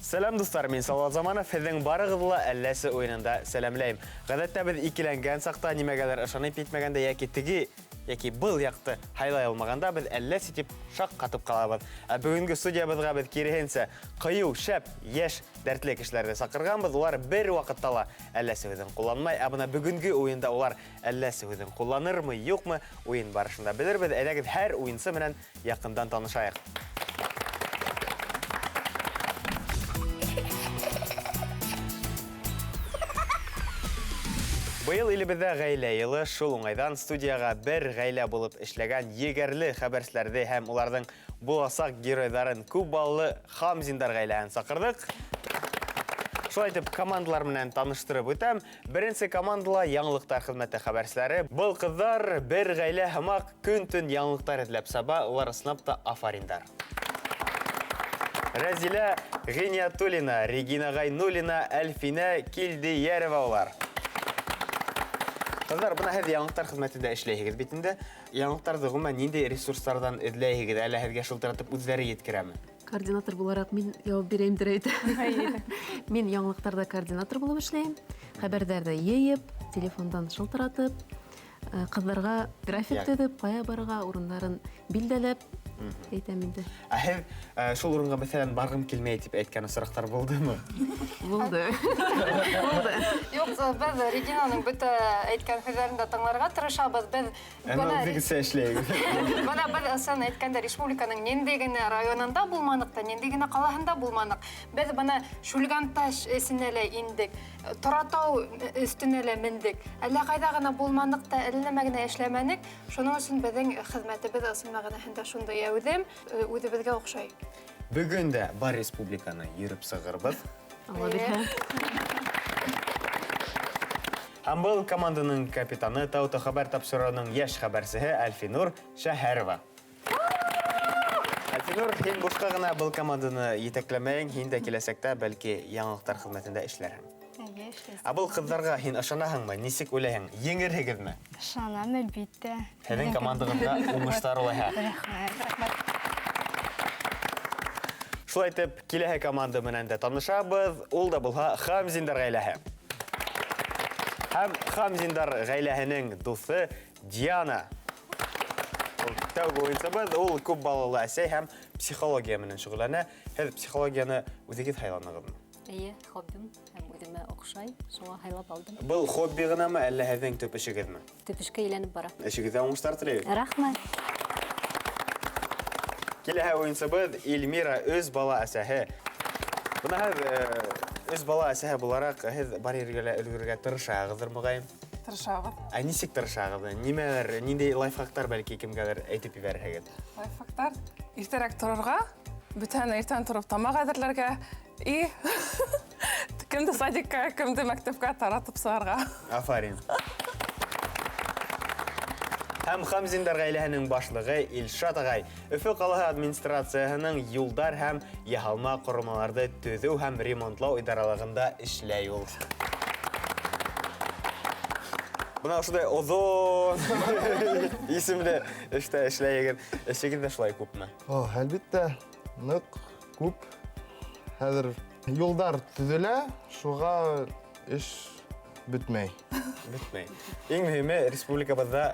Сәләм, дуҫтар, мин Салават Заманов, һеҙҙең барығыҙҙы ла Әлләсе уйынында сәләмләйем. Ғәҙәттә беҙ икеләнгән саҡта, нимәгәлер ышанып етмәгәндә йәки теге йәки был яҡты һайлай алмағанда беҙ әлләсе тип шаҡ ҡатып ҡалабыҙ. Ә бөгөнгө студиябыҙға беҙ киреһенсә ҡыйыу, шәп, йәш, дәртле кешеләрҙе саҡырғанбыҙ. Улар бер ваҡытта ла әлләсе һүҙен ҡулланмай, ә бына бөгөнгө уйында улар әлләсе һүҙен ҡулланырмы, юҡмы, уйын барышында белербеҙ. Әйҙәгеҙ, һәр уйынсы менән яҡындан танышайыҡ. Быйыл илебеҙҙә ғаилә йылы, шул уңайҙан студияға бер ғаилә булып эшләгән егәрле хәбәрселәрҙе һәм уларҙың буласаҡ геройҙарын күп балалы Хамзиндар ғаиләһен саҡырҙыҡ. Шулай итеп, командалар менән таныштырып үтәм. Беренсе командала яңылыҡтар хеҙмәте хәбәрселәре. Был ҡыҙҙар бер ғаилә һымаҡ көн-төн яңылыҡтар эҙләп саба, улар ысынлап та афариндар. Рәзилә Ғиниятуллина, Регина Ғайнуллина, Әлфинә Килдейәрева улар. Ҡыҙҙар, бына һеҙ яңылыҡтар хеҙмәтендә эшләйһегеҙ бит инде. Яңылыҡтарҙы ғөмүмән ниндәй ресурстарҙан эҙләйһегеҙ, әллә һеҙгә шылтыратып үҙҙәре еткерәме? Координатор булараҡ мин яуап бирәйемдер әйтә. Мин яңылыҡтарҙа координатор булып эшләйем. Хәбәрҙәрҙе йыйып, телефондан шылтыратып, ҡыҙҙарға график төҙөп, ҡая барырға, урындарын билдәләп әйтәм инде. Ә һеҙ шул урынға, мәҫәлән, барғым килмәй тип әйткән осраҡтар булдымы? Булды. Булды. Юҡ, беҙ Регинаның бөтә әйткән һүҙҙәрен дә тыңларға тырышабыҙ. Беҙ Әммә үҙегеҙсә эшләйһегеҙ. Бына беҙ ысын әйткәндә республиканың ниндәй генә районында булманыҡ та, ниндәй генә ҡалаһында булманыҡ. Беҙ бына Шүлгәнташ эсенә лә индек, Торатау өҫтөнә лә мендек. Әллә ҡайҙа ғына булманыҡ та, әллә нәмә генә эшләмәнек. Шуның өсөн беҙҙең хеҙмәтебеҙ ысын мәғәнәһендә шундай әүҙем, үҙебеҙгә оҡшай. Бөгөн дә бар республиканы йөрөп сығырбыҙ. Алла бирһә. Һәм был команданың капитаны Таута хәбәр тапшырыуының йәш хәбәрсеһе Әлфинур Шәһәрова. Әлфинур, һин бушҡа ғына был команданы етәкләмәйең, һин дә киләсәктә бәлки яңылыҡтар хеҙмәтендә эшләрһең. Әйе, эшләйсең. Ә был ҡыҙҙарға һин ышанаһыңмы? Нисек уйлайһың, еңерһегеҙме? Ышанам, әлбиттә. Һеҙҙең командағыҙға уңыштар улайһа. Рәхмәт. Рәхмәт. Шулай итеп, киләһе команда менән дә танышабыҙ. Ул да булһа Хамзиндар ғаиләһе. Һәм Хамзиндар ғаиләһенең дуҫы Диана. Ул тәүге уйынсыбыҙ, ул күп балалы әсәй һәм психология менән шөғөлләнә. Һеҙ психологияны үҙегеҙ һайланығыҙмы? Эйе, хоббим һәм үҙемә оҡшай, шуңа һайлап алдым. Был хобби ғынамы, әллә һеҙҙең төп эшегеҙме? Төп эшкә әйләнеп бара. Эшегеҙҙә уңыштар теләйбеҙ. Рәхмәт. Киләһе уйынсыбыҙ Эльмира, өс бала әсәһе. Бына һеҙ өс бала әсәһе булараҡ, һеҙ бар ергә лә өлгөрөргә тырышағыҙҙыр, моғайын? Тырышабыҙ. Ә нисек тырышағыҙ? Нимәләр, ниндәй лайфхактар бәлки кемгәлер әйтеп ебәрһегеҙ? Лайфхактар? Иртәрәк торорға, бүтән иртән тороп тамаҡ әҙерләргә и кемде садикка, кемде мәктәпкә таратып сығарға. Афарин. Һәм Хамзиндар ғаиләһенең башлығы Илшат ағай Өфө ҡалаһы администрацияһының юлдар һәм яһалма ҡоролмаларҙы төҙөү һәм ремонтлау идаралығында эшләй ул. Бына ошондай оҙон исемле эштә эшләйһегеҙ. Эшегеҙ ҙә шулай күпме? О, әлбиттә, ныҡ күп. Хәҙер юлдар төҙөлә, шуға эш бөтмәй. Бөтмәй. Иң мөһиме республикабыҙҙа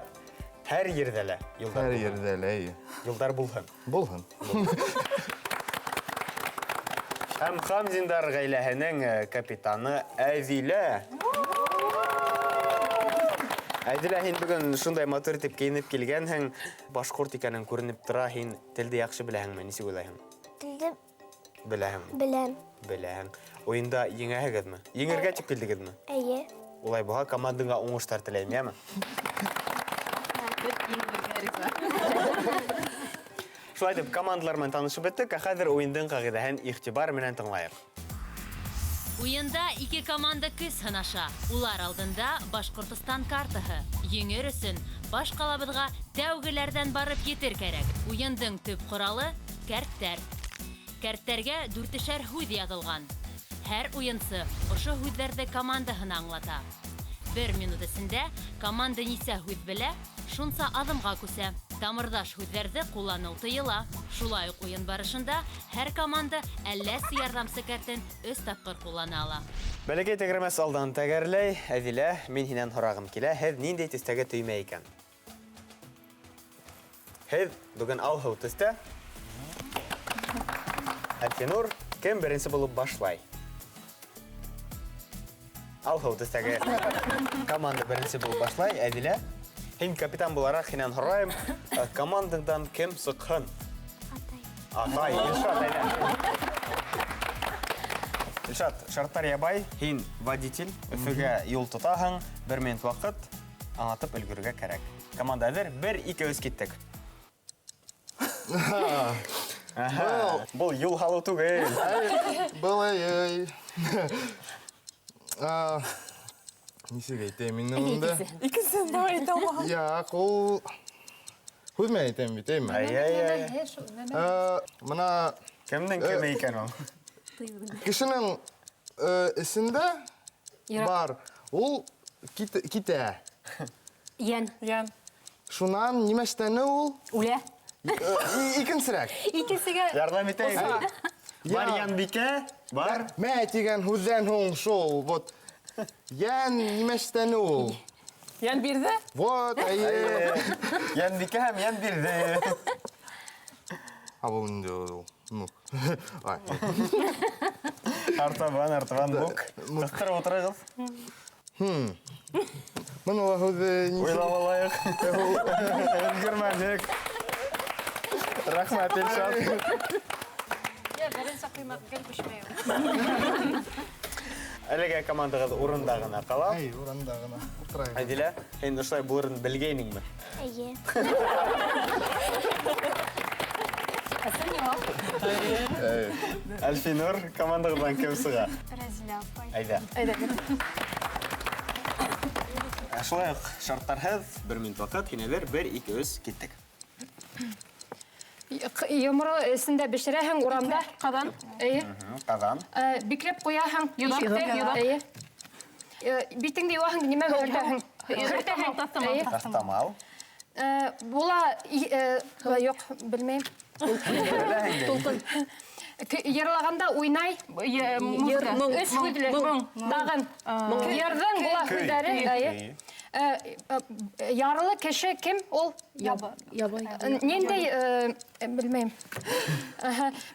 һәр ерҙә лә юлдар Һәр булһын. ерҙә лә, эйе. Юлдар булһын. Булһын. Һәм Хамзиндар ғаиләһенең капитаны Әҙилә. Әҙилә, һин бөгөн шундай матур итеп кейенеп килгәнһең. Башҡорт икәнең күренеп тора. Һин телде яҡшы беләһеңме? Нисек уйлайһың? Телде Беләһең. Беләм. Беләһең. Уйында еңәһегеҙме? Еңергә тип килдегеҙме? Эйе. Улай булһа, командаңа уңыштар теләйем, йәме? Шулай итеп, командалар менән танышып бөттөк, ә хәҙер уйындың ҡағиҙәһен иғтибар менән тыңлайыҡ. Уйында ике команда көс һынаша. Улар алдында Башҡортостан картаһы. Еңер өсөн баш ҡалабыҙға тәүгеләрҙән барып етер кәрәк. Уйындың төп ҡоралы кәрттәр. Кәрттәргә дүртешәр һүҙ яҙылған. Һәр уйынсы ошо һүҙҙәрҙе командаһына аңлата. Бер минут эсендә команда нисә һүҙ белә, шунса аҙымға күсә. Тамырҙаш һүҙҙәрҙе ҡулланыу тыйыла. Шулай уҡ уйын барышында һәр команда әлләсе ярҙамсы кәртен 3 тапҡыр ҡуллана ала. Бәләкәй тәгәрмәс алдан тәгәрләй. Әҙилә, мин һинән һорағым килә. Һеҙ ниндәй төҫтәге төймә икән? Һеҙ бөгөн алһыу төҫтә. Әлфинур, кем беренсе булып башлай? Алһыу төҫтәге команда беренсе булып башлай. Әҙилә, һин капитан булараҡ һинән һорайым, командаңдан кем сыҡһын? Атай. Атай, Илшат, әйҙә. Илшат, шарттар ябай, һин водитель, Өфөгә юл тотаһың, 1 минут ваҡыт аңлатып өлгөрөргә кәрәк. Команда әҙер, 1, 2, 3 киттек. Был юл һалыу түгел. Был эй. Нисек әйтәйем инде унда? Икенсеһен давай әйтә алмаһам. Яҡ, ул һүҙ менән әйтәм бит, әйме? Ай, ай, ай. Мына Кемдең кеме икән ул? Кешенең эсендә бар, ул китә. Йән. Йән. Шунан нимә эшләне ул? Үлә. Икенсерәк. Икенсегә. Ярҙам итәйем. Бар Йәнбикә, бар. Мә тигән һүҙҙән һуң шул, вот. Йән нимә эшләне ул? Йән бирҙе? Вот, әйе. Йәнбикә һәм йән бирҙе. А был инде ул. Мук. Ай. Артабан, артабан, мук. Ҡыҫтырып ултырығыҙ. Бына ла һүҙе нисек? Уйлап алайыҡ. Өлгөрмәнек. Рәхмәт, Илшат. Я, беренсе ҡоймаҡ гел бешмәй. Әлегә командағыҙ урында ғына ҡала. Әй, урында ғына. Ултырайыҡ. Әҙилә, һин ошолай булырын белгәйнеңме? Эйе. Әлфинур, командағыҙҙан кем сыға? Рәзилә апай. Әйҙә. Әйҙә. Шулай уҡ шарттарһыҙ, 1 минут ваҡыт, һин әҙер, 1, 2, 3, киттек. Йомро эсендә бешерәһең урамда. Ҡаҙан. Эйе. Ҡаҙан. Бикләп ҡуяһың. Йоҙаҡ. Ишекте. Эйе. Битеңде йыуаһың, нимә һөртәһең? Һөртәһең. Эйе. Таҫтамал. Була, юҡ, белмәйем. Тулҡын. Йырлағанда уйнай. Музыка. Өс һүҙле. Тағын. Йырҙың була һүҙҙәре. Эйе. Ярлы кеше кем ул? Ябай. Ниндәй, белмәйем.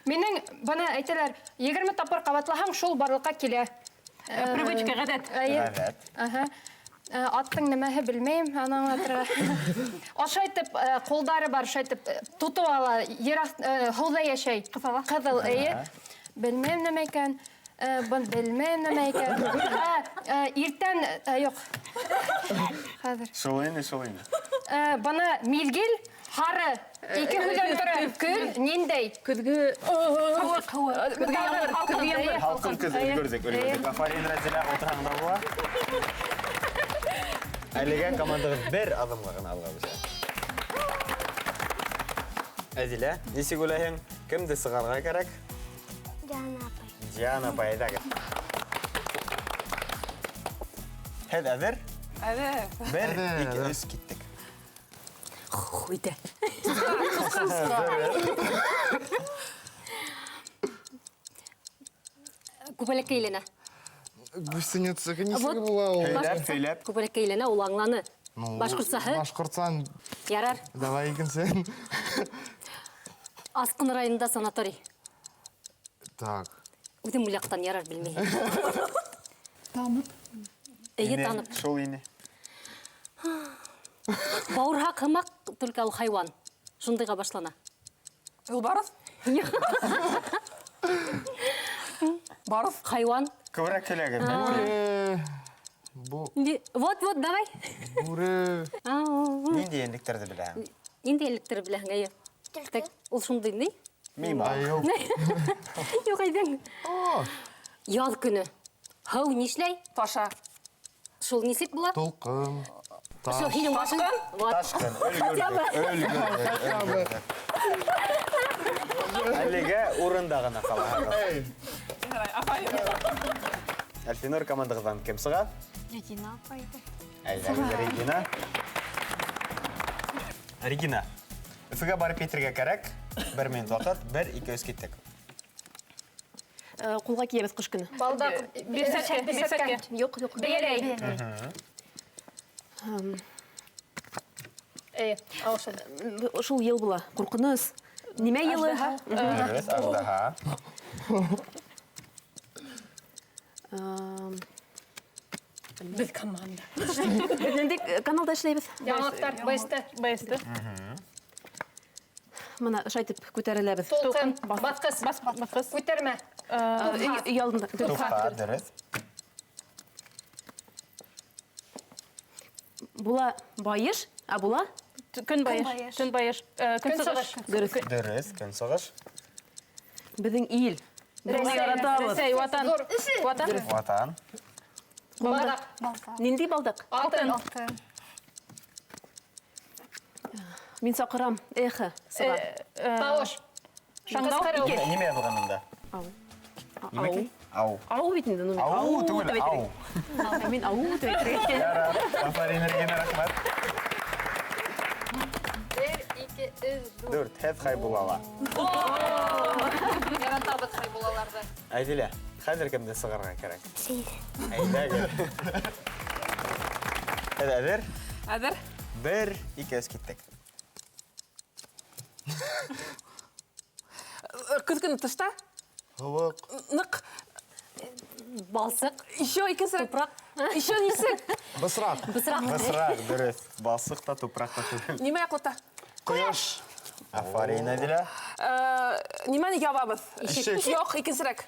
Минең бына әйтәләр, 20 тапҡыр ҡабатлаһаң, шул барлыҡҡа килә. Привычка, ғәҙәт. Ғәҙәт. Аттың нәмәһе белмәйем, аны аңлатырға. Ошайтып, ҡулдары бар, ошайтып, тотоп ала, ер һыуҙа йәшәй. Ҡыҫала. Ҡыҙыл, эйе. Белмәйем нәмә икән. Бын белмәйем нәмә икән. Иртән, юҡ. Хәҙер. Шул ине, шул ине. Бына миҙгел, һары. Ике һүҙҙән тора. Көн ниндәй? Көҙгө. Һыуыҡ. Көҙгө ямғыр. Көҙгө ямғыр. Һалҡын көҙ, өлгөрҙөк, өлгөрҙөк. Афарин, Рәзилә, ултырһаң да була. Әлегә командағыҙ бер аҙымға ғына алға үҫә. Әҙилә, нисек уйлайһың? Кемде сығарырға кәрәк? Диана апай. Диана апай, әйҙәгеҙ. Һеҙ әҙер? Әҙер. 1, Әҙер, 2, әҙер. 3, киттек. Итә. Күбәләккә әйләнә. Гусеница нисек Вот. була ул? Һөйләп, һөйләп. Күбәләккә әйләнә, ул аңланы. Ну, Башҡортсаһы? Башҡортсан. Ярар. Давай икенсеһен. Асҡын районында санаторий. Так. Үҙем ул яҡтан ярар белмәйем. Танып. Эйе, Ине, танып. Шул ине. Бауырһаҡ һымаҡ, только ул хайуан. Шундайға башлана. Юлбарыҫ? Барыҫ. Хайуан. Күберәк һөйләгеҙ. Бүре. Бу. Вот, вот, давай. Бүре. Ниндәй йәнлектәрҙе беләһең? Ниндәй йәнлектәрҙе беләһең, әйе? Төлкө. Так, ул шундай ни? Мимо. Айыу. Юҡ, әйҙәң. Яҙ көнө. Һыу нишләй? Таша. Шул нисек була? Тулҡын. Шул һинең башың. Ташҡын? Вот. Ташҡын. Өлгөрҙөк, өлгөрҙөк, өлгөрҙөк. Әлегә урында ғына ҡалаһығыҙ. Әлфинур, командағыҙҙан кем сыға? Регина апай. Әйҙәгеҙ, Регина. Регина, Өфөгә барып етергә кәрәк. 1 минут ваҡыт. 1, 2, 3 киттек. Ҡулға кейәбеҙ ҡыш көнө. Балдаҡ. Бирсәткә. Юҡ, юҡ. Бейәләй. Шул йыл була. Ҡурҡыныс. Нимә йылы? Дөрөҫ, аждаһа. Беҙ команда. Беҙ ниндәй каналда эшләйбеҙ? Яңылыҡтар, БСТ. БСТ. Мына шайтып күтәреләбеҙ. Тулҡын, баҫҡыс, баҫҡыс. Күтәрмә. Өй алдында. Туҡта, дөрөҫ. Була байыш, а була? Көнбайыш. Көнбайыш. Көнсығыш. Дөрөҫ. Дөрөҫ, көнсығыш. Беҙҙең ил. Беҙ яратабыҙ. Рәсәй, Ватан. Ватан. Ватан. Балдаҡ. Ниндәй балдаҡ? Алтын. Мин саҡырам. Эхо. Сыға. Тауыш. Шаңдау. Ике. Нимә яҙылған унда? Ау. Нимә? Ау. Ау бит инде. Ау түгел, ау. Мин ау тип әйтергә. Ярар. Афарин, Регина, рәхмәт. 1, 2, 3, 4. Һеҙ Хәйбуллала. Яратабыҙ Хәйбуллаларҙы. Әҙилә, хәҙер кемде сығарға кәрәк? Сәйҙә. Әйҙәгеҙ. Һеҙ әҙер? Әҙер. 1, 2, 3 киттек. Көҙ көнө тышта? Һыуыҡ. Ныҡ. Балсыҡ. Еще икенсе. Тупраҡ. Еще нисек? Бысраҡ. Бысраҡ. Бысраҡ, дөрөҫ. Балсыҡ та, тупраҡ та түгел. Нимә яҡлата? Ҡояш. Афарин, Әҙилә. Нимәне ябабыҙ? Ишек. Юҡ, икенсерәк.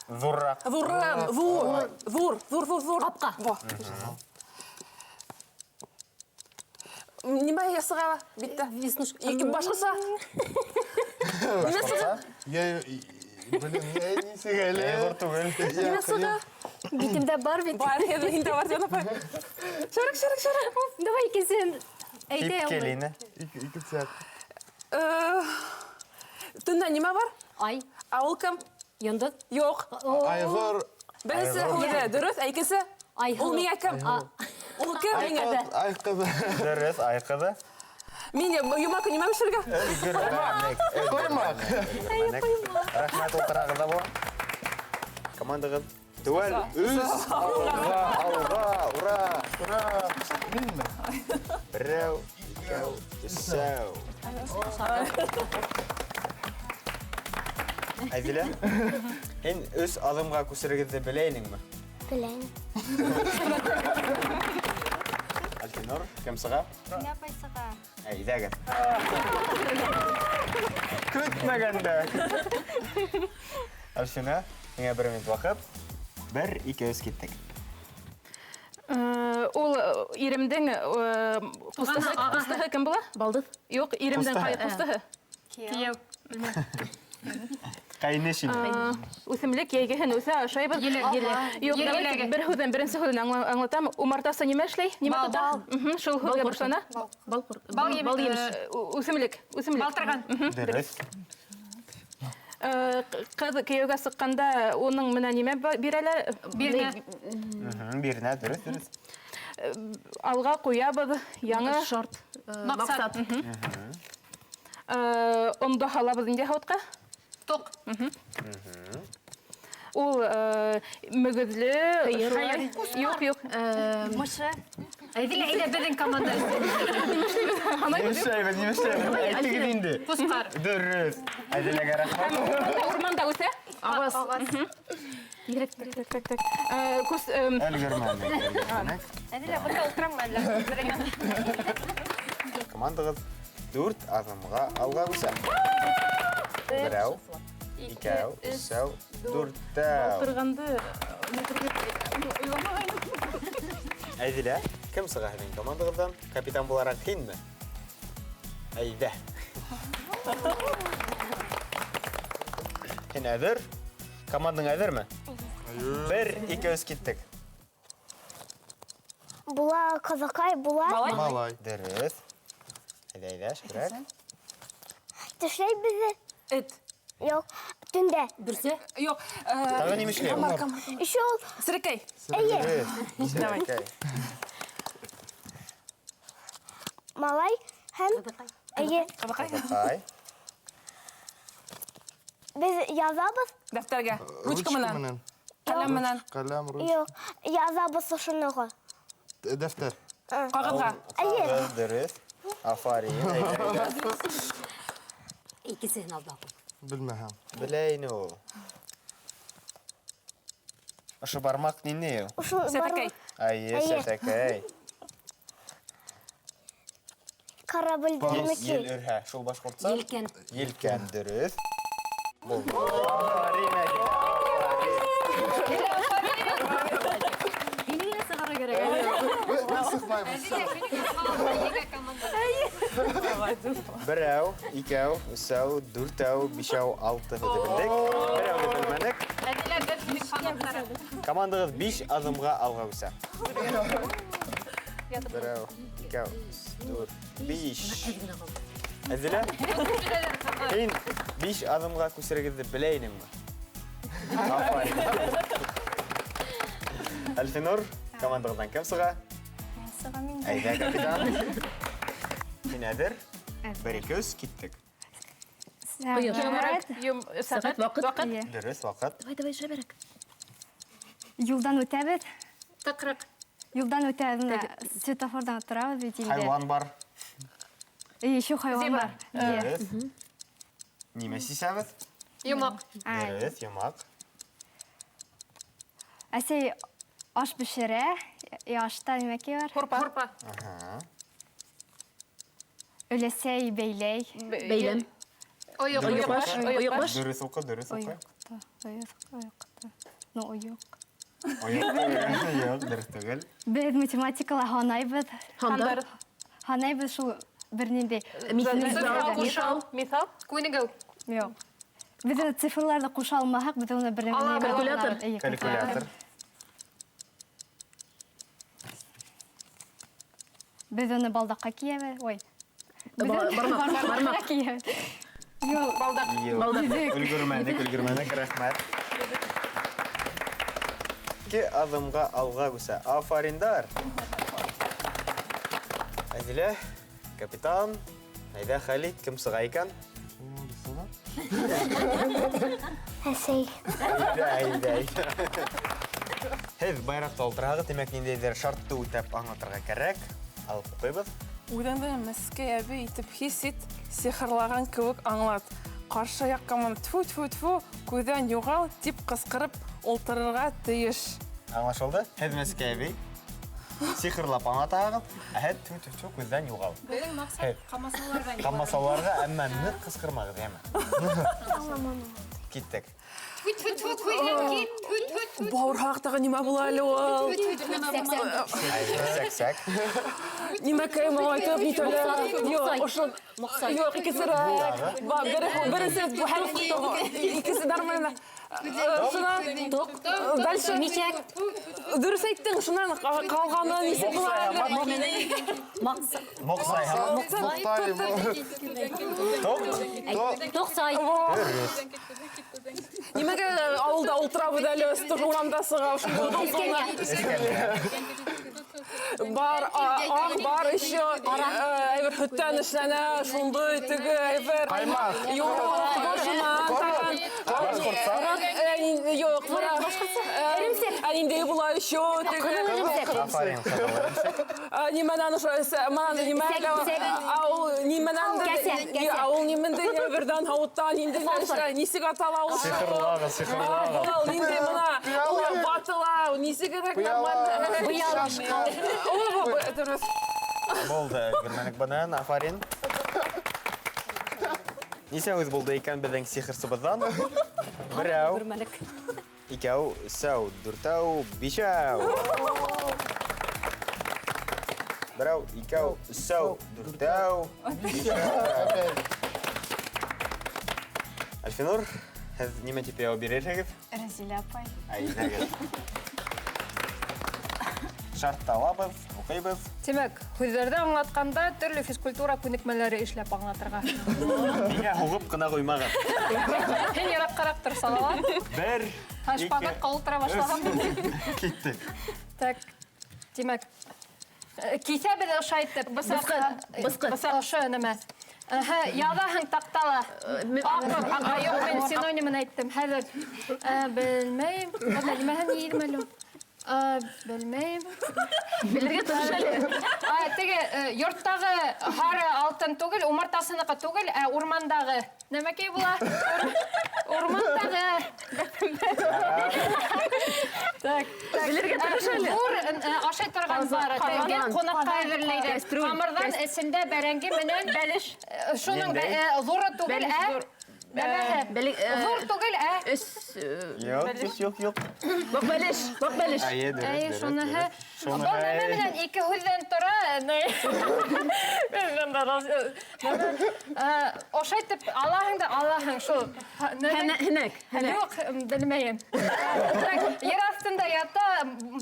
Ҙурыраҡ. Ҙурым, ҙур, ҙур, ҙур, ҙур, ҙур. Ҡапҡа. Нимә ясыға битте? Веснушка. Башҡаса. Нимә сыға? Блин, нисек әле? Ҙур түгел. Нимә сыға? Битемдә бар бит. Бар, һиндә бар, Диана апай. Шәрәк, шәрәк, шәрәк. Давай икенсеһен әйтә алмайым. Ипкелине. Икенсе. Төндә нимә бар? Ай. Ә ул кем? Йондоҙ. Юҡ. Айғыр. Беренсе һүҙе дөрөҫ, ә икенсе? Айһылыу. Ул миңә кем? Ул кем миңә? Ай ҡыҙы. Дөрөҫ, ай ҡыҙы. Мин йома көнө нимә бешергә? Өлгөрмәнек. Ҡоймаҡ. Рәхмәт, ултырағыҙ ҙа була. Командағыҙ теүәл 3 алға, алға, ура! Ура! Минме? Берәү, икәү, өсәү. Әҙилә, һин 3 аҙымға күсерегеҙҙе белә инеңме? Беләм. Әлфинур, кем сыға? Мин апай сыға. Әйҙәгеҙ. Көтмәгәндә. Әлфина, һиңә 1 минут ваҡыт. 1, 2, 3 киттек. Ул иремдең ҡустыһы кем була? Балдыҙ. Юҡ, иремдең ҡустыһы. Кейәү. Ҡәйнеш инде. Үҫемлек йәйгеһен үҫә, ашайбыҙ. Юҡ, давайте бер һүҙҙән, беренсе һүҙен аңлатам. Умартасы нимә эшләй? Нимә тота? Шул һүҙгә башлана. Бал Бал емеш. Үҫемлек, үҫемлек. Балтырған. Дөрөҫ. Ҡыҙ кейәүгә сыҡҡанда уның менән нимә бирәләр? Бирнә. Бирнә, дөрөҫ, дөрөҫ. Алға ҡуябыҙ, яңы шарт. Маҡсат. Ондо һалабыҙ инде һауытҡа. Тоҡ. Ул мөгөҙлө, Һыйыр. Юҡ, юҡ. Мышы. Әйҙә, әйҙә, беҙҙең команда. Нимә эшләйбеҙ, нимә эшләйбеҙ? Әйтегеҙ инде. Ҡусҡар. Дөрөҫ. Әҙиләгә рәхмәт. Урманда үҫә. Ағас. Так, так, так. Күс, Өлгөрмәнек, өлгөрмәнек. Әҙилә, бында ултырамы әллә? Командағыҙ 4 аҙымға алға үҫә. Берәү, икәү, өсәү, дүртәү. Ултырғанды уйламағайным. Әҙилә, кем сыға һеҙҙең командағыҙҙан? Капитан булараҡ һинме? Әйҙә. Һин әҙер? Командаң әҙерме? 1, 2, 3 киттек. Була ҡыҙыҡай, була. Малай. Малай. Дөрөҫ. Әйҙә, әйҙә, шәберәк. Тешләй беҙҙе. Эт. Юҡ, төндә. Бөрсә? Юҡ. Тағы нимә эшләй ул? Еще ул. Серәкәй. Эйе. Серәкәй. Малай һәм Әйе. Ҡыҙыҡай. Беҙ яҙабыҙ. Дәфтәргә. Ручка менән. Ҡәләм менән. Ҡәләм, ручка. Юҡ, яҙабыҙ ошоноға. Дәфтәр. Ҡағыҙға. Әйе. Ҡағыҙ, дөрөҫ. Афарин. Әйҙә, әйҙә. Икесеһен алда. Белмәһәм. Белә ине ул. Ошо бармаҡ ниндәй ул? Ошо Сәтәкәй. Әйе, Әйе. сәтәкәй. Корабль Ел өрһә, шул башҡортса? Елкән. Елкән, дөрөҫ. Булды. Афарин, Әдилә, афарин. Һине генә сығарыр кәрәк. Мин сыҡмайбыҙ. Берәү, икәү, өсәү, дүртәү, бишәү, алты һүҙҙе белдек. Берәүҙе белмәнек. Әдилә, беҙ һинең фанаттары. Командағыҙ 5 аҙымға алға үсә. Берәү, икәү, өс, дүрт, биш. Әдилә, һин 5 аҙымға күсерегеҙҙе белә инеңме? Афарин. Әлфинур, командағыҙҙан кем сыға? Мин сығам инде. Әйҙә, капитан. Һин әҙер? 1, 2, 3, киттек. Сәғәт, Сәғәт, ваҡыт. Ваҡыт. Дөрөҫ, ваҡыт. Давай, давай, шәберәк. Юлдан үтәбеҙ. Тыҡрыҡ. Юлдан үтәбеҙ, менә светофорҙан торабыҙ бит инде. Хайуан бар. Еще хайуан бар. Дөрөҫ. Нимә сисәбеҙ? Йомаҡ. Дөрөҫ, йомаҡ. Әсәй аш бешерә, ашта нимәкәй бар? Һурпа. Һурпа. Өләсәй бәйләй. Бәйләм. Ойоҡ. Ойоҡбаш. Ойоҡбаш. Дөрөҫ уҡы, дөрөҫ уҡы. Ойоҡто, ойоҡто. Ну, ойоҡ. Ойоҡ, юҡ, дөрөҫ түгел. Беҙ математикала һанайбыҙ. Һандар. Һанайбыҙ шул бер ниндәй. Миҫал. Миҫал. Күнегеү. Юҡ. Беҙ уны цифрларҙы ҡуша алмаһаҡ, беҙ уны бер нәмә Алабыҙ. Калькулятор. Эйе, Калькулятор. Беҙ уны балдаҡҡа кейәбеҙ. Ой. Бармаҡ, бармаҡ. Кейәбеҙ. Юҡ. Балдаҡ. Балдаҡ. Өлгөрмәнек, өлгөрмәнек, рәхмәт. 2 аҙымға алға үсә. Афариндар. Әдилә, капитан, әйҙә Хәлит, кем сыға икән? Әсәй. Әйҙә, әйҙә, әйҙә. Һеҙ байраҡты ултыраһығыҙ, тимәк, ниндәйҙер шартты үтәп аңлатырға кәрәк. Алып уҡыйбыҙ. Үҙеңде Мәскәй әбей итеп хис ит, сихырлаған кеүек аңлат. Ҡаршы яҡ команда тфу, тфу, тфу, күҙҙән юғал, тип ҡысҡырып ултырырға тейеш. Аңлашылды? Һеҙ Мәскәй әбей сихырлап аңлатаһығыҙ, ә һеҙ тфу, тфу, тфу, күҙҙән юғал. Беҙҙең маҡсат Һеҙ ҡамасауларҙан юғал. Ҡамасауларға, әммә ныҡ ҡысҡырмағыҙ, йәме? Киттек. Тфу, тфу, тфу, күҙҙән кит, тфу, тфу, тфу. Бауырһаҡтағы нимә була әле ул? Сәк-сәк. Нимәкәй моңайтып, нитәләр. Юҡ, ошо Юҡ, икесерәк. Беренсе хәреф икесе нормально. Шунан дальше Мишәк. Дөрөҫ әйттең, шунан ҡалғаны нисек була әле? Маҡса. Моҡсай. Моҡтай. Тоҡ. Тоҡсай. Дөрөҫ. Нимәгә ауылда ултырабыҙ әле, урамда сыға, шунда Бар, аҡ бар еще, әйбер һөттән эшләнә, шундай теге әйбер. Ҡаймаҡ. Юҡ, башынан тағын. Башҡортса? Юҡ, Ә ниндәй була еще теге. Афарин, ҡыҙыл эремсек. Нимәнән ошо, мана нимә әле, ул нимәнән Кәсә, ул нимәндәй әйберҙән, һауыттан, ниндәй эшләнә, нисек атала ул? Сихырлағыҙ, сихырлағыҙ. Ул ниндәй бына, ул ватыла, нисегерәк нормально. Шашка. Ул дөрөҫ. Булды, өлгөрмәнек бынан, афарин. Нисә һүҙ булды икән беҙҙең сихырсыбыҙҙан? Берәү, икәү, өсәү, дүртәү, бишәү. Берәү, икәү, өсәү, дүртәү, бишәү. Әлфинур, һеҙ нимә тип яуап бирерһегеҙ? Рәзилә апай. Әйҙәгеҙ. Шартты алабыҙ, уҡыйбыҙ. Тимәк, һүҙҙәрҙе аңлатҡанда төрлө физкультура күнекмәләре эшләп аңлатырға. Миңә һуғып ҡына ҡуймағыҙ. Һин йыраҡҡараҡ тор, Салауат. Бер, Һәм шпагатҡа ултыра башлаған. Киттек. Так, тимәк, киҫәбеҙ ошо әйтеп, Бысҡы, бысҡы. Ошо нәмә. Яҙаһың таҡтала. Юҡ, мин синонимын әйттем. Хәҙер белмәйем. Әллә нимәһен йыйҙым әле? Белмәйем. Белергә тырыш әле. Теге йорттағы һары алтын түгел, умартасыныҡы түгел, ә урмандағы. Нәмәкәй була? Урмандағы. Так. Белергә тырыш әле. Ҙур ашай торған бары. Гел ҡунаҡҡа әҙерләйҙәр. Ҡамырҙан эсендә бәрәңге менән бәлеш. Шуның ҙуры түгел, ә ҙур түгел, ә Юҡ, юҡ, юҡ. Ваҡ бәлеш, ваҡ бәлеш. Әйе, дөрөҫ, Әйе, шуныһы. Был нәмә менән ике һүҙҙән тора. Ошайтып алаһың да алаһың шул. Һәнәк, һәнәк. Юҡ, белмәйем. Ер аҫтында ята,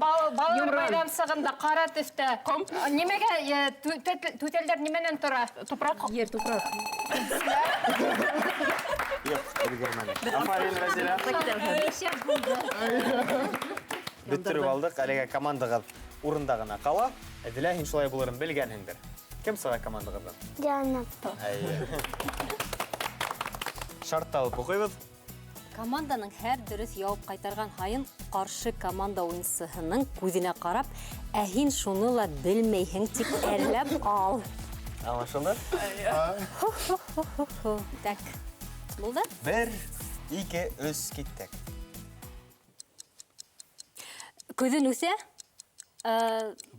балалар майҙансығында ҡара төҫтә. Нимәгә түтәлдәр нимәнән тора? Тупраҡ. Ер, тупраҡ. Юҡ, өлгөрмәнек. Афарин, Рәзилә. Бөттөрөп алдыҡ. Әлегә командағыҙ урында ғына ҡала. Әҙилә, һин шулай булырын белгәнһеңдер. Кем сыға командағыҙҙан? Диана. Әйе. Шартты алып уҡыйбыҙ. Команданың һәр дөрөҫ яуап ҡайтарған һайын ҡаршы команда уйынсыһының күҙенә ҡарап, ә һин шуны ла белмәйһең тип әрләп ал. Аңлашылды? Ху-ху-ху-ху-ху. Так. Булды? 1, 2, 3, киттек. Көҙөн үҫә,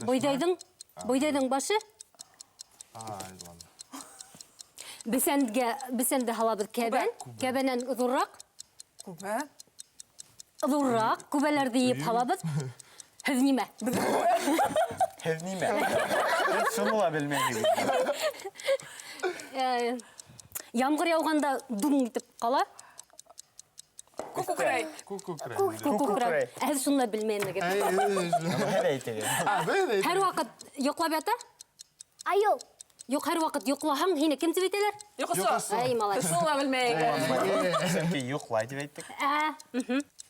бойҙайҙың башы. Бесәнде һалабыҙ кәбән, кәбәнән ҙурыраҡ. Күбә. Ҙурыраҡ, күбәләрҙе йыйып һалабыҙ. Һеҙ нимә? Һеҙ нимә? Һеҙ шуны ла белмәйһегеҙ. Ямғыр яуғанда дуң итеп ҡала. Күкрәй. Күкрәй. Ә һеҙ шуны ла белмәйһегеҙ. Һеҙ әйтегеҙ. Һәр ваҡыт йоҡлап ята? Айыу. Юҡ, һәр ваҡыт йоҡлаһаң, һине кем тип әйтәләр? Йоҡосо. Ай, малай. Шуны ла белмәйһегеҙ. Сөнки йоҡлай тип әйттек.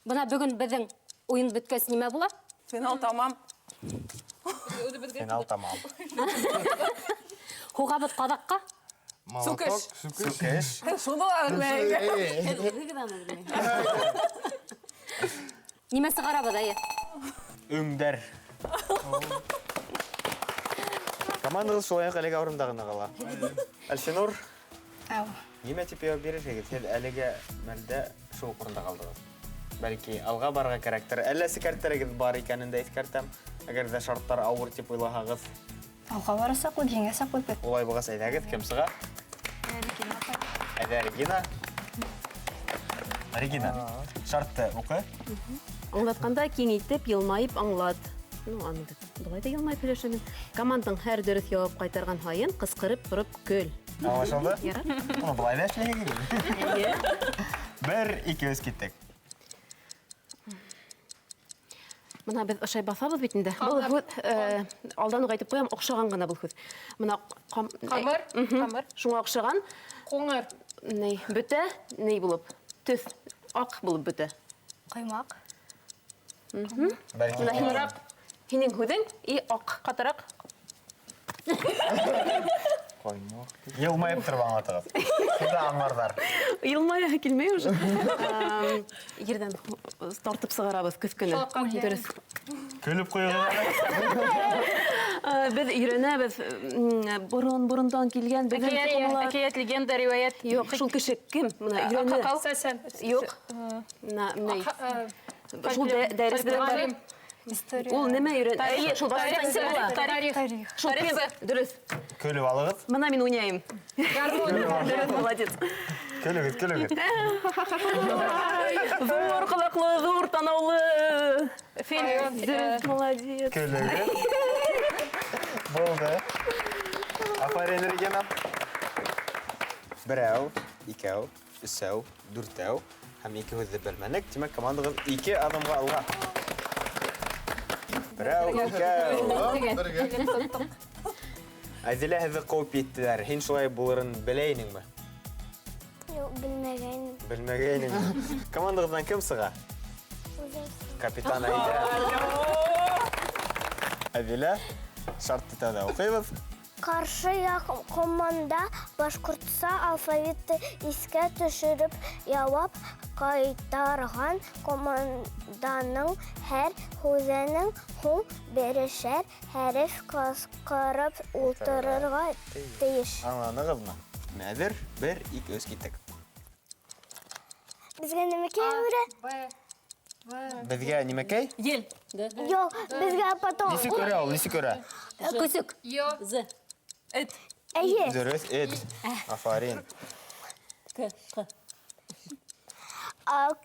Бына бөгөн беҙҙең уйын бөткәс нимә була? Финал тамам. Финал тамам. Һуғабыҙ ҡаҙаҡҡа? Сүкеш. Сүкеш. Һеҙ шуны ла белмәйһегеҙ. Нимә сығарабыҙ, әйе? Өңдәр. Командағыҙ шулай уҡ әлегә урында ғына ҡала. Әлфинур, нимә тип яуап бирерһегеҙ? Һеҙ әлегә мәлдә шул уҡ урында ҡалдығыҙ. Бәлки алға барырға кәрәктер. Әллә сикәрттерегеҙ бар икәнен дә иҫкәртәм. Әгәр ҙә шарттар ауыр тип уйлаһағыҙ. Алға барасаҡбыҙ, еңәсәкбеҙ беҙ. Улай булғас, әйҙәгеҙ, кем сыға? Әйҙә, Регина. Регина, шартты уҡы. Аңлатҡанда киң итеп, йылмайып аңлат. Ну, аны бит былай да йылмайып һөйләшәмен. Командаң һәр дөрөҫ яуап ҡайтарған һайын ҡысҡырып тороп көл. Аңлашылды? Ярар. Уны былай ҙа эшләйһегеҙ. Эйе. 1, 2, 3, киттек. Бына беҙ ошай баҫабыҙ бит инде. Был һүҙ, алдан уҡ әйтеп ҡуям, оҡшаған ғына был һүҙ. Бына Ҡамыр, ҡамыр. Шуңа оҡшаған. Ҡуңыр. Ней, бөтә, ней булып, төҫ аҡ булып бөтә. Ҡаймаҡ. Бәлки Бына һинең һүҙең и аҡ. Ҡатыраҡ. Ҡаймаҡ. Йылмайып тороп аңлатығыҙ. Шунда аңларҙар. Йылмаяһы килмәй уже. Ерҙән тартып сығарабыҙ көҙ көнө. Дөрөҫ. Көлөп ҡуйығыҙ. Беҙ өйрәнәбеҙ, борон-борондан килгән беҙҙең тоҡомлар. Әкиәт, легенда, риүәйәт. Юҡ, шул кеше кем? Бына өйрәнә. Аҡһаҡал. Сәсән. Юҡ. Бына, мынай. Шул дәрес белән Тарих. История. Ул нимә өйрән? Тарих. Эйе, шул Тарих. башҡортса була. Тарих. Тарих. Шул кем? Дөрөҫ. Көлөп алығыҙ. Бына мин уйнайым. Гармун. Дөрөҫ, молодец. Көлөгөҙ, көлөгөҙ. Ҙур ҡолаҡлы, ҙур танаулы. Фил. Дөрөҫ, молодец. Көлөгөҙ. Булды. Афарин, Регина. Берәү, икәү, өсәү, дүртәү һәм ике һүҙҙе белмәнек. Тимәк, командағыҙ 2 аҙымға алға. Берәү, икәү. Бергә. Әҙилә, һеҙҙе ҡыуып еттеләр. Һин шулай булырын белә инеңме? Юҡ, белмәгәйнем. Белмәгәйнең. Командағыҙҙан кем сыға? Үҙем. Капитан Әйҙә. Әҙилә, шартты тәүҙә уҡыйбыҙ. Ҡаршы яҡ команда башҡортса алфавитты иҫкә төшөрөп яуап ҡайтарған команданың һәр һүҙенән һуң берешәр хәреф ҡысҡырып ултырырға тейеш. Аңланығыҙмы? Әҙер, 1, 2, 3, киттек. Беҙгә нимәкәй әүрә? Беҙгә нимәкәй? Ел. Юҡ, беҙгә потом. Нисек өрә ул, нисек өрә? Көсөк. З. Эт. Эйе. Дөрөҫ, эт. Афарин. К. Ҡ.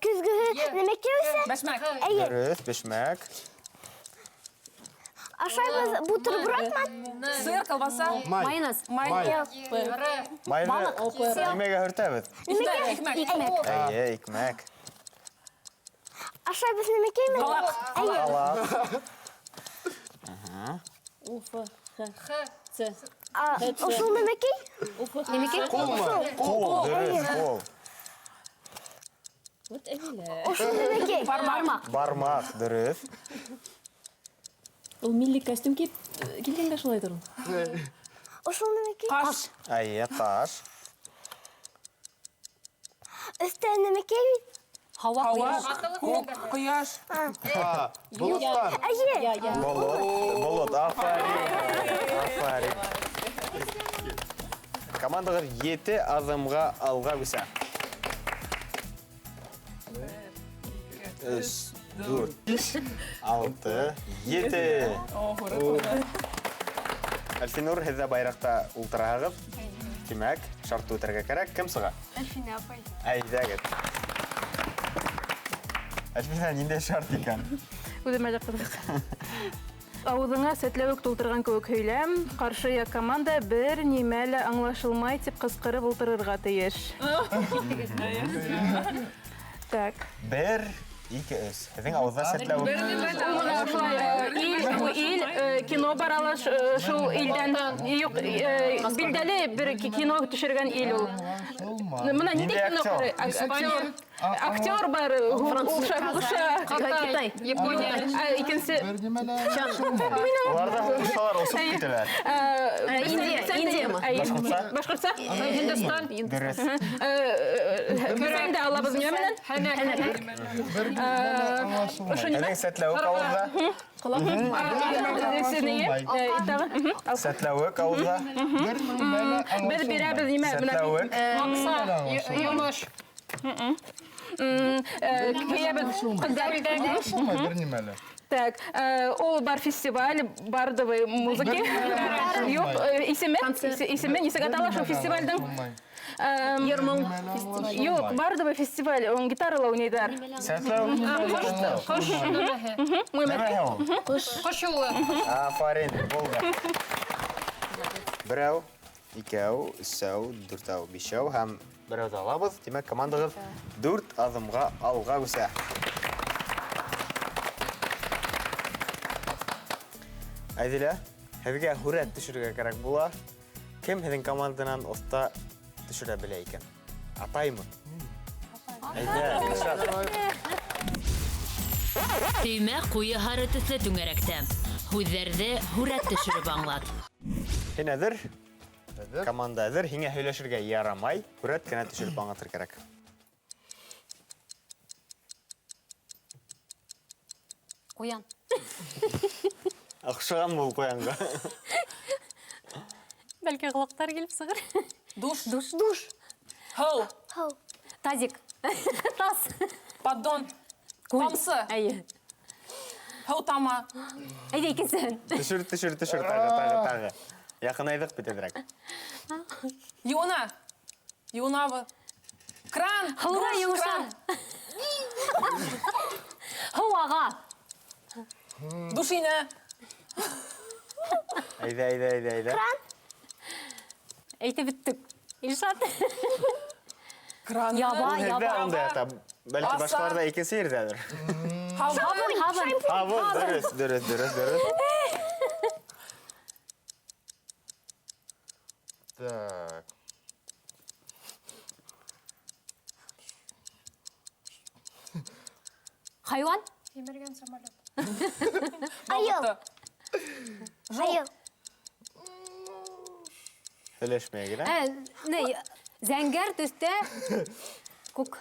Көҙгөһө нимәкәй үҫә? Бәшмәк. Эйе. Дөрөҫ, бешмәк. Ашайбыҙ бутербродмы? Сыр, колбаса. Майонез. Май. Майҙы нимәгә һөртәбеҙ? Икмәк. Икмәк. Эйе, икмәк. Ашайбыҙ нимәкәйме? Балаҡ. Эйе. Балаҡ. У, Ф, Х, Ц. Ошол нимәкәй? У, Ф, Нимәкәй? Ҡулмы? Ҡул, дөрөҫ, ҡул. Вот әмилә. Ошол нимәкәй? Бармаҡ. Бармаҡ, дөрөҫ. Ул милли костюм кейеп килгәнгә шулайҙыр ул. Ошол нимәкәй? Ҡаш. Эйе, ҡаш. Өҫтә нимәкәй бит? Һауа, Һауа, ҡояш. күк, ҡояш. Болоттар. Эйе. Я, я. Болот, болот, афарин. Афарин. Командағыҙ 7 аҙымға алға үҫә. 3, 4, 6, 7. Әлфинур, һеҙ ҙә байраҡта ултыраһығыҙ. Тимәк, шартты үтәргә кәрәк. Кем сыға? Әлфинә апай. Әйҙәгеҙ. Әлфинә, ниндәй шарт икән? Үҙемә лә ҡыҙыҡ. Ауыҙыңа сәтләүек тултырған кеүек һөйләм, ҡаршы яҡ команда бер нимә лә аңлашылмай тип ҡысҡырып ултырырға тейеш. Так. 1, 2, 3. Һеҙҙең ауыҙҙа сәтләүек. Ул мына шулай, ил, кино бара ла шул илдән. Юҡ, билдәле бер кино төшөргән ил ул. Мына ниндәй Ниндәй кино актер? ҡарай? Актер. Актер бар, һуғыша. Китай. Япония. Икенсе. Улар ҙа һуғышалар, осоп китәләр. Индия, Индиямы? Башҡортса? Башҡортса? Һиндостан. Дөрөҫ. Көрән дә алабыҙ нимә менән? Ошо нимә? Һеҙҙең сәтләүек ауыҙҙа. Сәтләүек ауыҙҙа. Беҙ бирәбеҙ нимә? Сәтләүек. Маҡса. Йомош. Кейәбеҙ ҡыҙҙар. Бер нимә лә. Так, ул бар фестиваль бардовой музыки. Юҡ, исеме, исеме нисек атала шул фестивальдең? Йырмың. Юҡ, бардовой фестиваль, ун гитарала уйнайҙар. Сәтләүек. Ҡош нәмәһе. Нәмәһе ул? Ҡош юлы. Афарин, булды. Берәү, икәү, өсәү, дүртәү, бишәү һәм берәүҙе алабыҙ. Тимәк, командағыҙ 4 аҙымға алға үҫә. Әҙилә, һеҙгә һүрәт төшөрөргә кәрәк була. Кем һеҙҙең команданан оҫта төшөрә белә икән? Атаймы? Әйҙә, Илшат. Төймә ҡуйы һары төҫлө түңәрәктә. Һүҙҙәрҙе һүрәт төшөрөп аңлат. Һин әҙер? Әҙер. Команда әҙер. Һиңә һөйләшергә ярамай. Һүрәт кенә төшөрөп аңлатыр кәрәк. Ҡуян. Оҡшаған был ҡуянға. Бәлки ҡолаҡтар килеп сығыр. Душ. Душ. Душ. Һыу. Һыу. Тазик. Тас. Поддон. Күл. Тамсы. Әйе. Һыу тама. Әйҙә, икенсеһен. Төшөр, төшөр, төшөр, тағы, тағы, тағы. Яҡынайҙыҡ бит әҙерәк. Йыуына. Йыуынабыҙ. Кран. Һыуға Душ, йыуыша. кран. Һыу аға. Душ инә. Әйҙә, әйҙә, әйҙә, әйҙә. Кран. Әйтеп бөттөк. Илшат. Кран. Яба, Ул һеҙҙә яба. унда ята. Бәлки Аса. башҡаларҙа икенсе ерҙәлер. Һабын, һабын. Һабын, дөрөҫ, дөрөҫ, дөрөҫ, дөрөҫ. Так. Хайуан? Емергән самолет. Айыл. Жол. Айыл. Һөйләшмәй генә. Ә, ни, зәңгәр төҫтә күк.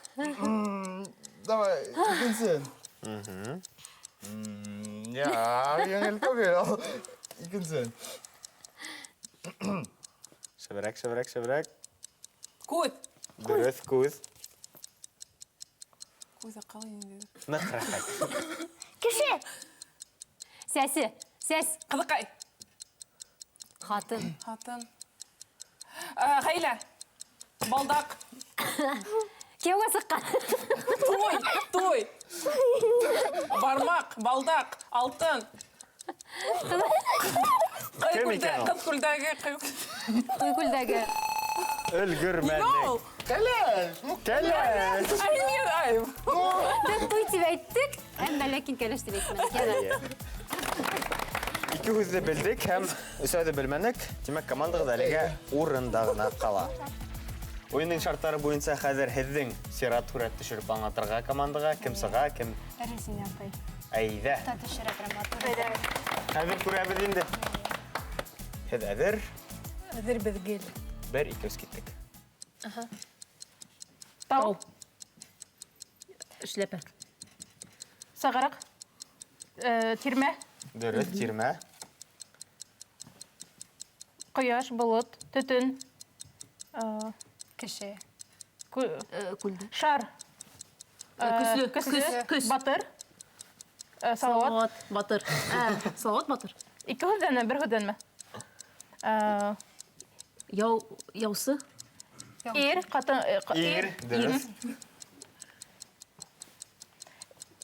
Давай, икенсе. Я, еңел түгел. Икенсе. Шәберәк, шәберәк, шәберәк. Күҙ. Дөрөҫ, күҙ. Күҙе ҡалай инде. Ныҡ рәхәт. Кеше. Сәсе, сәс. Ҡыҙыҡай. Ҡатын. Ҡатын. Ғаилә. Балдаҡ. Кейәүгә сыҡҡан. Туй, туй. Бармаҡ, балдаҡ, алтын. Кем икән ул? Ҡыҙ күлдәге, Туй күлдәге. Өлгөрмәнек. Кәләш. Кәләш. Ай, мин, ай. Беҙ туй тип әйттек, әммә ләкин кәләш тип әйтмәнек. Эйе. Ике һүҙҙе белдек һәм өсәүҙе белмәнек. Тимәк, командағыҙ әлегә урында ғына ҡала. Уйындың шарттары буйынса хәҙер һеҙҙең сират һүрәт төшөрөп аңлатырға командаға. Кем сыға, кем Рәзинә апай. Әйҙә. Та төшөрә прям матур. Хәҙер күрәбеҙ инде. Һеҙ әҙер? Әҙер беҙ гел. Бер, ике, өс, киттек. Тау. Эшләпә. Сағараҡ. Тирмә. Дөрөҫ, тирмә. Ҡояш, болот, төтөн. Кеше. Күлде. Шар. Көслө, Көслө. көс, көс. Батыр. Салауат. Салауат, батыр. Салауат, батыр. Ике һүҙҙәнме, бер һүҙҙәнме? Яу, яусы. Ир, ҡатын, Ир, дөрөҫ.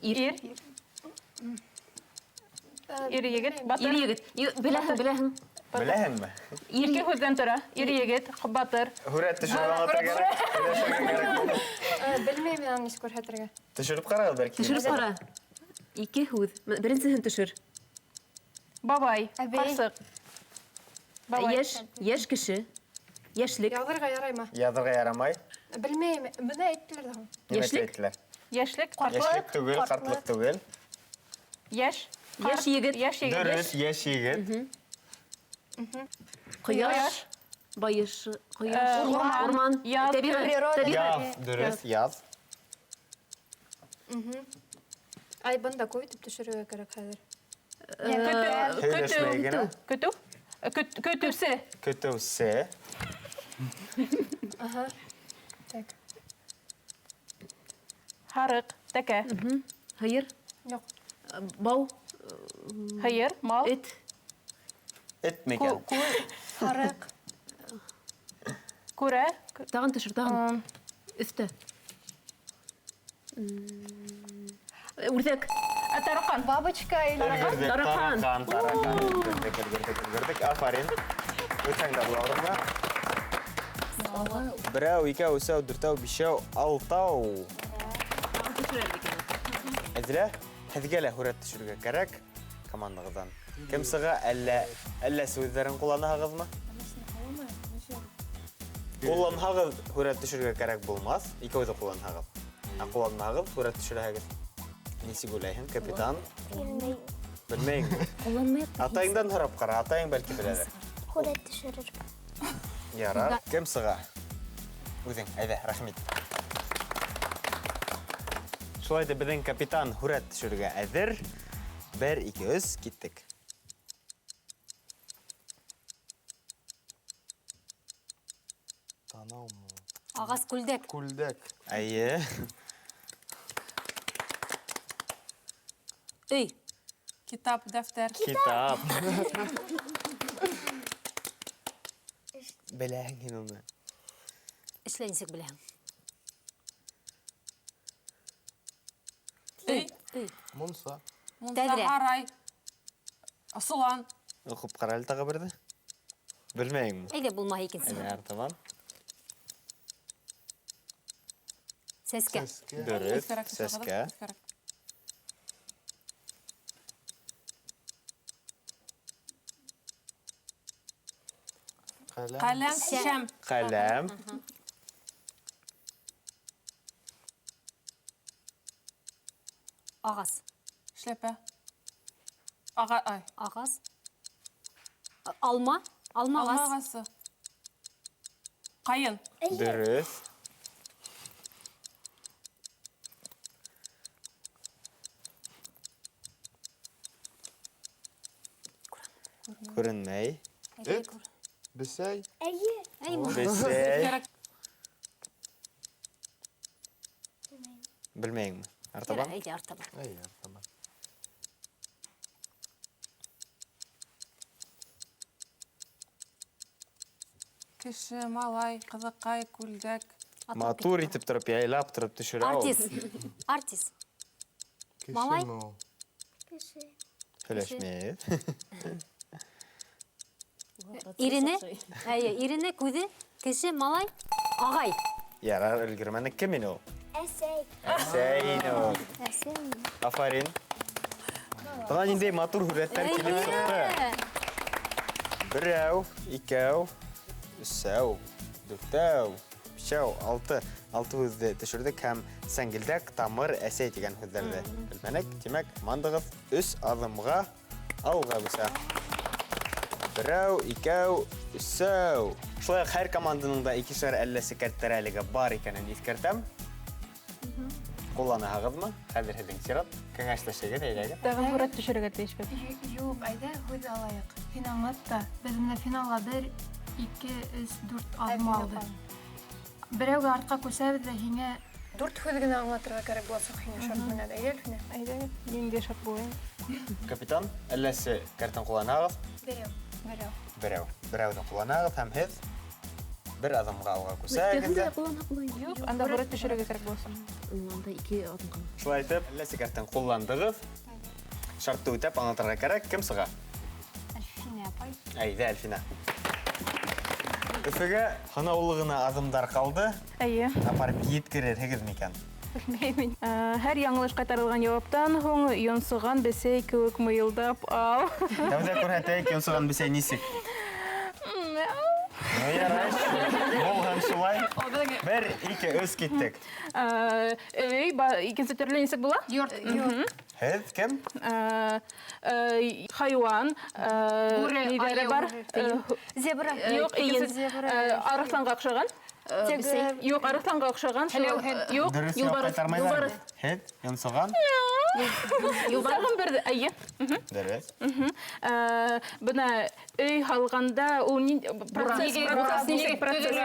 Ир. Ир. Ир егет, батыр. Ир егет. Беләһең, беләһең. Беләһеңме? Ир Ике һүҙҙән тора. Ир егет, батыр. Һүрәт төшөрөп аңлатырға кәрәк. Һөйләшергә кәрәк. Белмәйем мин аны нисек күрһәтергә. Төшөрөп ҡарағыҙ бәлки. Төшөрөп ҡара. Ике һүҙ. Беренсеһен төшөр. Бабай, Әбей. ҡарсыҡ. Бабай. Йәш, йәш кеше. Йәшлек. Яҙырға яраймы? Яҙырға ярамай. Белмәйем. Бына әйттеләр ҙә һуң. Нимә Йәшлек? әйттеләр? Йәшлек, ҡартлыҡ. Йәшлек түгел, ҡартлыҡ түгел. Йәш. Йәш егет. Йәш егет. Дөрөҫ, йәш егет. Ҡояш. Байыш, ҡояш. Урман. Урман. Яҙ. Тәбиғәт. Природа. Тәбиғәт. Яҙ, дөрөҫ, яҙ. Ай, бында күп итеп төшөрөргә кәрәк хәҙер. Һөйләшмәй генә. Көтөү. Көтөүсе. Көтөүсе. Ага. Так. Һарыҡ, тәкә. Һыйыр. Юҡ. Бау. Һыйыр, мал. Эт. Эт микән? Һарыҡ. Күрә. Тағын төшөр, тағын. Өҫтә. Үрҙәк. Тараҡан. Бабочка или Өлгөрҙөк, Тараҡан. тараҡан, тараҡан. Өлгөрҙөк, өлгөрҙөк, өлгөрҙөк. Афарин. Үтһәң дә була урынға. Берәү, икәү, өсәү, дүртәү, бишәү, алтау. Әҙилә, һеҙгә лә һүрәт төшөрөргә кәрәк командағыҙҙан. Кем сыға, әллә һүҙҙәрен ҡулланаһығыҙмы? Ҡулланһағыҙ, һүрәт төшөрөргә кәрәк булмаҫ, икәүҙе ҡулланһағыҙ. Ә ҡулланмаһағыҙ, һүрәт төшөрәһегеҙ. Нисек уйлайһың, капитан? Белмәйем. Белмәйеңме? Ҡулланмайыҡ. Атайыңдан һорап ҡара, атайың бәлки беләлер. Һүрәт төшөрөр. Ярар. Кем сыға? Үҙең, әйҙә, рәхим ит. Шулай ҙа беҙҙең капитан һүрәт төшөрөргә әҙер. Бер, ике, өс, киттек. Танаумы? Ағас күлдәк. Күлдәк. Әйе. Өй. Китап, дәфтәр. Китап. Беләһең һин уны. Эшлә нисек беләһең? Өй. Өй. Мунса. Мунса, Тәҙрә. һарай. Солан. Уҡып ҡара әле тағы берҙе. Белмәйеңме? Әйҙә, булмаһа икенсе. Әйҙә, артабан. Сәскә. Сәскә. Дөрөҫ, Өҫкәрәк төшә, сәскә. өҫкәрәк. Ҡәләм. Ҡәләм, шәм. Ҡәләм. Ағас. Эшләпә. Ага, ай. Ағас. Алма. Алма Алма ағас. ағасы. Ҡайын. Дөрөҫ. Күренмәй. Эт. Бесәй. Әйе. Бесәй. Белмәйеңме? Артабан? Әйҙә, артабан. Әйе, артабан. Кеше, малай, ҡыҙыҡай, күлдәк. Матур итеп тороп, яйлап тороп төшөрә ул. Артист. Артист. Малай. Кешеме ул? Кеше. Һөйләшмәйбеҙ. Ирене, әйе, ирене, күҙе, кеше, малай, ағай. Ярар, өлгөрмәнек. Кем ине ул? Әсәй. Әсәй ине ул. Әсәй. Афарин. Бына ниндәй матур һүрәттәр килеп сыҡты. Берәү, икәү, өсәү, дүртәү, бишәү, алты. Алты һүҙҙе төшөрҙөк һәм сәңгелдәк, тамыр, әсәй тигән һүҙҙәрҙе белмәнек. Тимәк, командағыҙ 3 аҙымға алға күсә. Берәү, икәү, өсәү. Шулай уҡ һәр команданың да икешәр әлләсе кәрттәре әлегә бар икәнен иҫкәртәм. Ҡулланаһығыҙмы? Хәҙер һеҙҙең сират. Кәңәшләшегеҙ, әйҙәгеҙ. Тағын һүрәт төшөрөргә тейешбеҙ. Юҡ, әйҙә һүҙ алайыҡ. Һин аңлат та, беҙ менә финалға 1, 2, 3, 4 аҙым алды. Берәүгә артҡа күсәбеҙ ҙә һиңә 4 һүҙ генә аңлатырға кәрәк буласаҡ һиңә шарт менән. Әйҙә, Әлфинә. Әйҙә, ниндәй шарт була? Капитан, әлләсе кәртен ҡулланаһығыҙ? Берәү. Берәү. Берәү. Берәүҙе ҡулланаһығыҙ һәм һеҙ бер аҙымға алға күсәгеҙ дә. Юҡ, анда һүрәт төшөрөргә кәрәк буласаҡ. Анда 2 аҙым ҡала. Шулай итеп, әлләсе кәртен ҡулландығыҙ. Шартты үтәп аңлатырға кәрәк. Кем сыға? Әлфинә апай. Әйҙә, Әлфинә. Өфөгә һанаулы ғына аҙымдар ҡалды. Әйе. Апарып еткерерһегеҙ микән? Белмәйем. Һәр яңылыш ҡайтарылған яуаптан һуң йонсоған бесәй кеүек мыйылдап ал. Тәүҙә күрһәтәйек, йонсоған бесәй нисек? Ну, ярай. Булһын шулай. 1, 2, 3 киттек. Өй, икенсе төрлө нисек була? Йорт. Һеҙ кем? Хайуан, Бүре, ниҙәре айыу. бар? Зебра. Юҡ, икенсе, арыҫланға оҡшаған. Тигр. Юҡ, арыҫланға оҡшаған. Һәләү. Юҡ, Дөрөҫ яуап юлбарыҫ. ҡайтармайҙар. Юлбарыҫ. Һеҙ йонсоған? Юлбарыҫ. Бер, әйе. Дөрөҫ. Бына өй һалғанда ул ни процесс, процесс нисек процесс?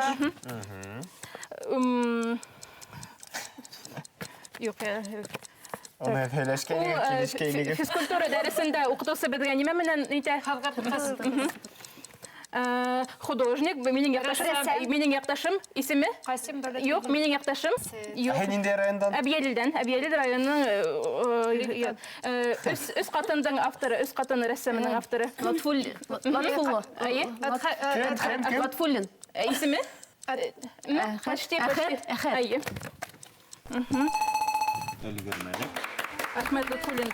Юҡ, Уны һөйләшкәйнегеҙ, килешкәйнегеҙ. Физкультура дәресендә уҡытыусы беҙгә нимә менән итә? Художник, минең яҡташым, Рәссам. минең яҡташым исеме? Ҡасим Дәүләт. Юҡ, минең яҡташым. Юҡ. Ә ниндәй райондан? Әбйәлилдән, Әбйәлил районының, өс ҡатындың авторы, өс ҡатын рәссамының авторы. Латфулла. Әйе. Кем, кем, кем? Латфуллин. Исеме? Почти, почти. Әхәт. Әйе. Өлгөрмәнек. Әхмәт Латфуллин.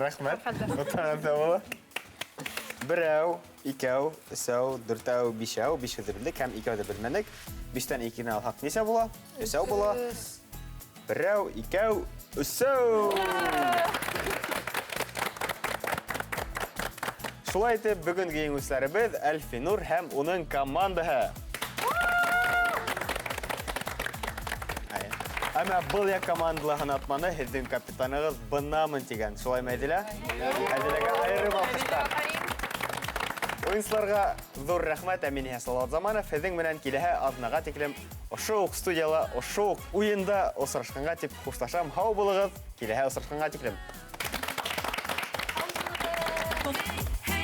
Рәхмәт. Утаған була. Берәү, икәү, өсәү, дүртәү, бишәү, биш һүҙҙе белдек һәм икәүҙе белмәнек. Биштән икене алһаҡ нисә була? Өсәү була. Берәү, икәү, өсәү. Шулай итеп, бөгөнгө еңеүселәребеҙ Әлфинур һәм уның командаһы. Әммә был яҡ командала һынатманы һеҙҙең капитанығыҙ бынамын тигән. Шулаймы, Әҙилә? Әҙиләгә айырым алҡыштар. Уйынсыларға ҙур рәхмәт. Ә мин иһә Салауат Заманов. Һеҙҙең менән киләһе аҙнаға тиклем ошо уҡ студияла, ошо уҡ уйында осрашҡанға тип хушлашам. Һау булығыҙ. Киләһе осрашҡанға тиклем. Һау булығыҙ.